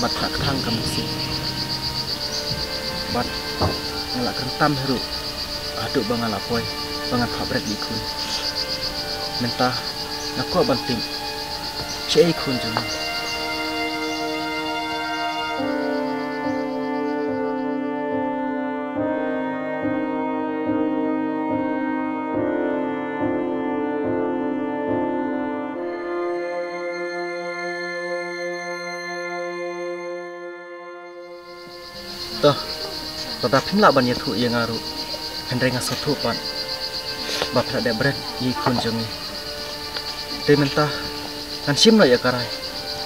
bad khlak kthang ka mynsiem. Bad nga la kren tam hi ruh haduh ba nga la poi ba ngan phah bret ïa i khun. Mynta nga kwah ban tip shaei i khun jong nga. To, lada phim lah ban ïathuh ïa nga ruh, hynrei nga sngewthuh pat ba phi la dep bret ïa i khun jong ngi. Te mynta ngan shim noh ïa ka rai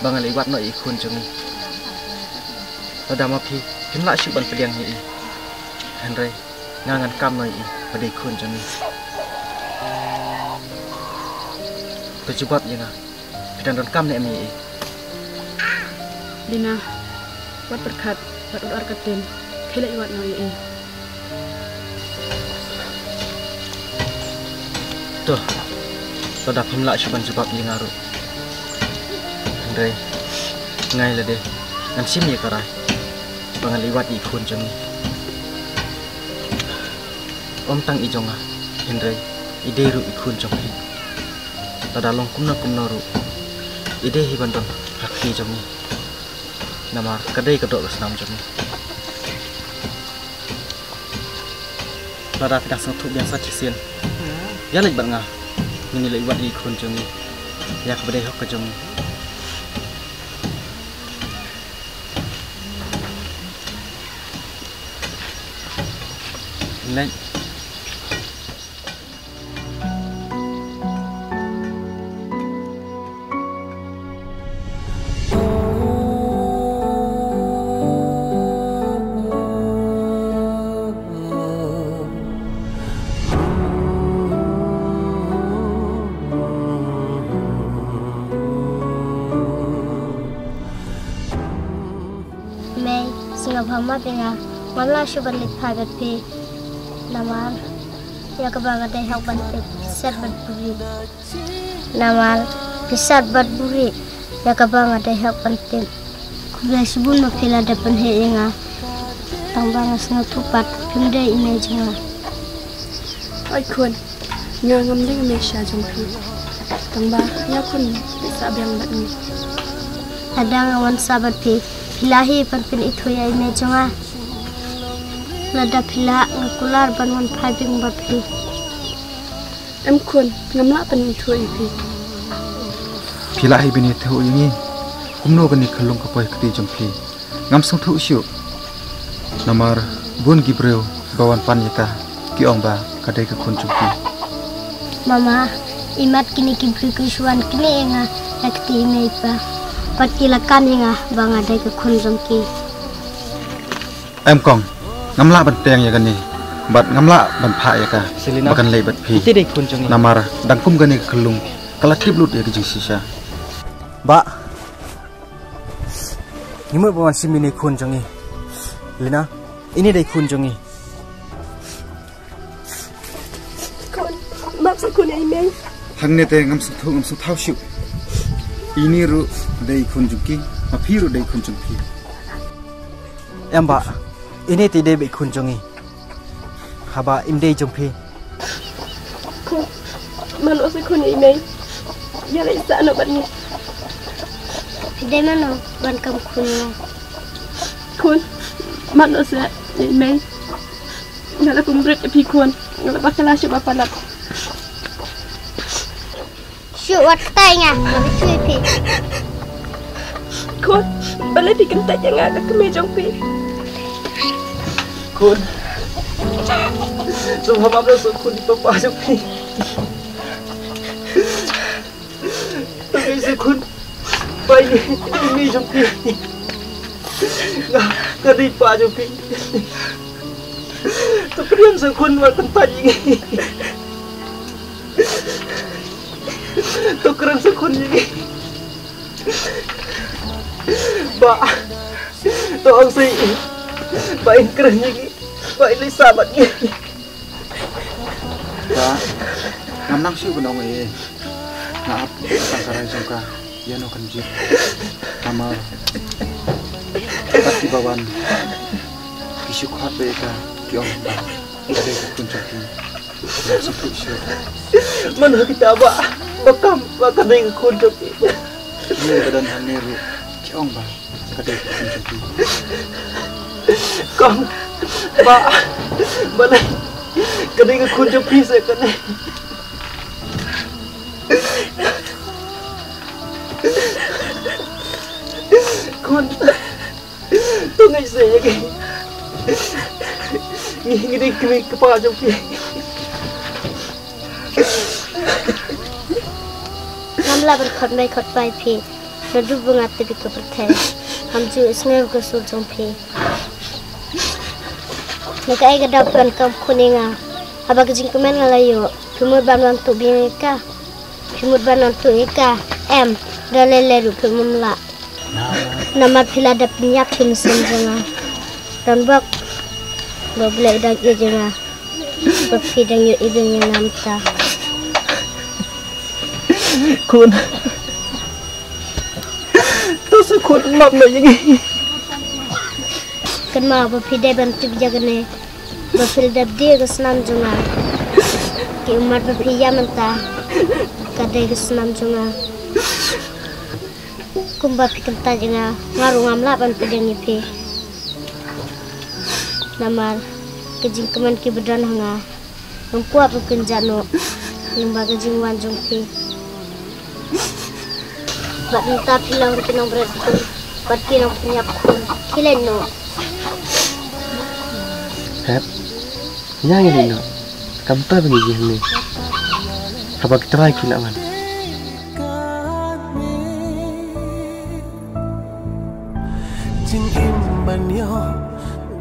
ba ngan leit wad noh ïa i khun jong ngi. Lada ma phi phim lah shuh ban pdiang ïa i, hynrei nga ngan kam noh ïa i ba dei i khun jong ngi. To jubab ïa nga, phi dang donkam ne em ïa i? Ina, wat pyrkhat, wat ur ar ka ktien, khie leit wad noh ïa i. To, lada phim lah shuh ban jubab ïa nga ruh, hynrei nga ïa lade ngan shim ïa ka rai ba ngan leit wad ïa i khun jong ngi. Ym tang i jong nga, hynrei i dei ruh i khun jong phi. Lada long kumno kumno ruh, i dei hi ban don ha kti jong ngi. Namar ka dei ka doh ka snam jong ngi. Lada phi dang sngewthuh biang sa shisien, ïa leit bad nga. Ngin ïa leit wad ïa i khun jong ngi ïa kaba dei hok ka jong ngi. Leit. Mei, sngewbha map ïa nga, ngam lah shuh ban leit phai bad phi. Namar ïa kaba nga dei hok ban tip, sat bad buri. Namar phi sat bad buri ïa kaba nga dei hok ban tip. Khublei shibun ma phi la dep pynheh ïa nga. Tang ba nga sngewthuh pat phim dei i mei jong nga. Oi khun, nga ngam dei i mei sha jong phi. Tang ba ïa khun, phi sah biang bad ngi. Lada nga wan sah bad phi, phi lah hi ban pynithuh ïa i mei jong nga. Lada phi lah, nga kular ban wan phai biang bad phi. Em khun, ngam lah pynithuh ïa phi. Phi lah hi ban ithuh ïa ngi. Kumno kane ka lung ka poi kti jong phi? Ngam sngewthuh shuh. Namar bun ki briew ba wan pan ïa ka, ki ong ba ka dei ka khun jong phi. Mama, imat kine ki briew ki shu wan knieh ïa nga da ka kti i mei i pa. Bad ki la kan ïa nga ba nga dei ka khun jong ki. Em kong, ngam lah ban teng ïa kane, bad ngam lah ban phah ïa ka. Selina, ba kan leit bad phi. Ite dei khun jong ngi. Namar dang kum kane ka khyllung ka la tip lut ïa ka jingshisha. Bah, ngi mut ba wan shim ine i khun jong ngi. Lina, ine dei khun jong ngi. Khun, map sa khun ïa i mei. Hangne te ngam sngewthuh, ngam sngewthuh shuh. Ine ruh dei i khun jong ki, ma phi ruh dei i khun jong phi. Em bah, ine te dei beit i khun jong ngi. Haba im dei jong phi. Khun, map noh sa khun ïa i mei. Ïa leit sah noh bad ngi. Phi dei mano ban kam khun ïa nga? Khun, map noh sa ïa i mei. Nga la kum bret ïa phi khun, nga la bakla shuh ba palat. Shu wat tai nga, nga shu ïa phi. Khun, balei phi kyntait ïa nga ka kmie jong phi? Khun, sngewbha map noh sa khun ïa i papa jong phi. Tang ïa sa khun, ba ine i mei jong phi. Nga, nga dei i pa jong phi. To kren sa khun, wat kyntait ïa ngi. To kren sa khun ïa ngi. Bah, to ong sa ïa i. Ba in kren ïa ngi. Ba in leit sah bad ngi. Bah, ngam nang shuh ban ong ei ei. Nga ap tang ka rai jong ka, ïano kan jied. Namar kat kiba wan ki shu khot beit ïa ka, ki ong ba ka dei ka khun jong ki. Ngam sngewthuh shuh. Mano kita, bah, ba kam ba ka dei ka khun jong ki? Ki ba don hangne ruh ki ong ba ka dei ka khun jong ki. Kong, bah, balei ka dei ka khun jong phi sa kane? Khun, to ngeit seh ïa ngi. Ngi, ngi dei kmie kpa jong phi. Ngam lah ban khot mei khot pa ïa phi. Naduh ba nga tip ïa ka pyrthei, ngam ju isngew ïa ka sur jong phi. Na kaei ka daw phi wan kam khun ïa nga? Haba ka jingkmen nga la ïoh, phi mut ban wan tuh biang ïa ka? Phi mut ban wan tuh ïa ka? Em, da lei lei ruh phim lah. Namar Namar phi la dep pynïap ki mynsiem jong nga. Don bok ba U Blei u dang ïeit ïa nga, ba phi dang ïohi biang ïa nga mynta. Khun, to sa khun, map noh ïa ngi. Kynmaw ba phi dei ban tip ïa kane, ba phi la dep die ka snam jong nga. Ki ummat ba phi ïam mynta ka dei ka snam jong nga. Kumba phi kyntait ïa nga, nga ruh ngam lah ban pdiang ïa phi. Namar ka jingkmen kiba don ha nga, ngam kwah ban kynjah noh lyngba ka jingwan jong phi. Bad mynta phi long ki nongbret khun bad ki nongpynïap khun. Khie leit noh. Hep, ïa ngi leit noh. Kam ta ba ngi ïeng ni, haba ki trai ki la wan. Jingim ban ïoh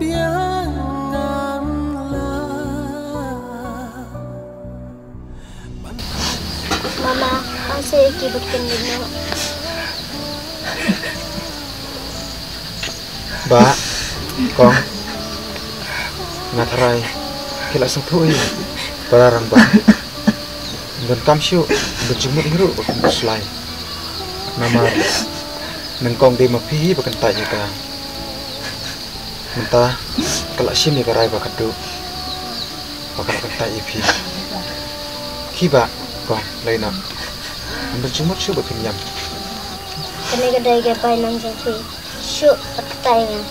biang ngan la. Mama, ang sa ïa ki bad kin leit noh. Bah, Kong, nga tharai phi la sngewthuh hi. Para rangbah, donkam shuh ban jingmut hi ruh ba kin khuslai. Namar nyngkong dei ma phi hi ba kyntait ïa ka. Mynta ka la shim ïa ka rai ba khatduh, ba ka la kyntait ïa phi. Khie bah, Kong, leit noh. Ngam jingmut shuh ba phin ïam. Kane ka dei ka bainong jong phi. Shuh, kyntait ïa nga.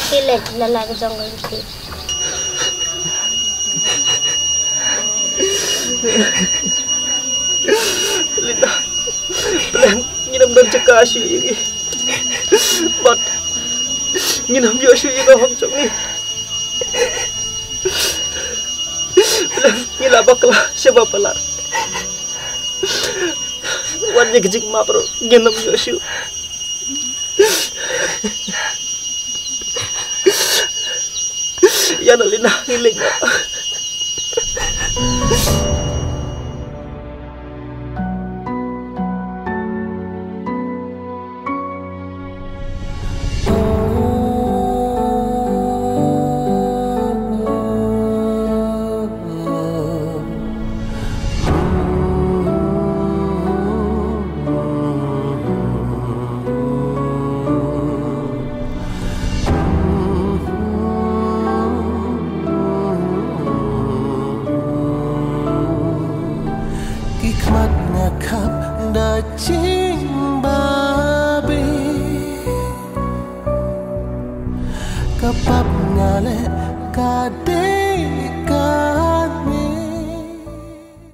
Khie leit, lala ka jong ka jong phi. Linda, Belen, ngin ym don jaka shuh ïa ngi. Bad ngin ym ïoh shuh ïa ka hok jong ngi. Belen, ngi la bakla shaba palat. Wat ïa ka jingmap ruh ngin ym ïoh shuh. Ïa na Lina, ngi leit noh. Ki khmat nga khap da jingbabe, ka pap nga leh ka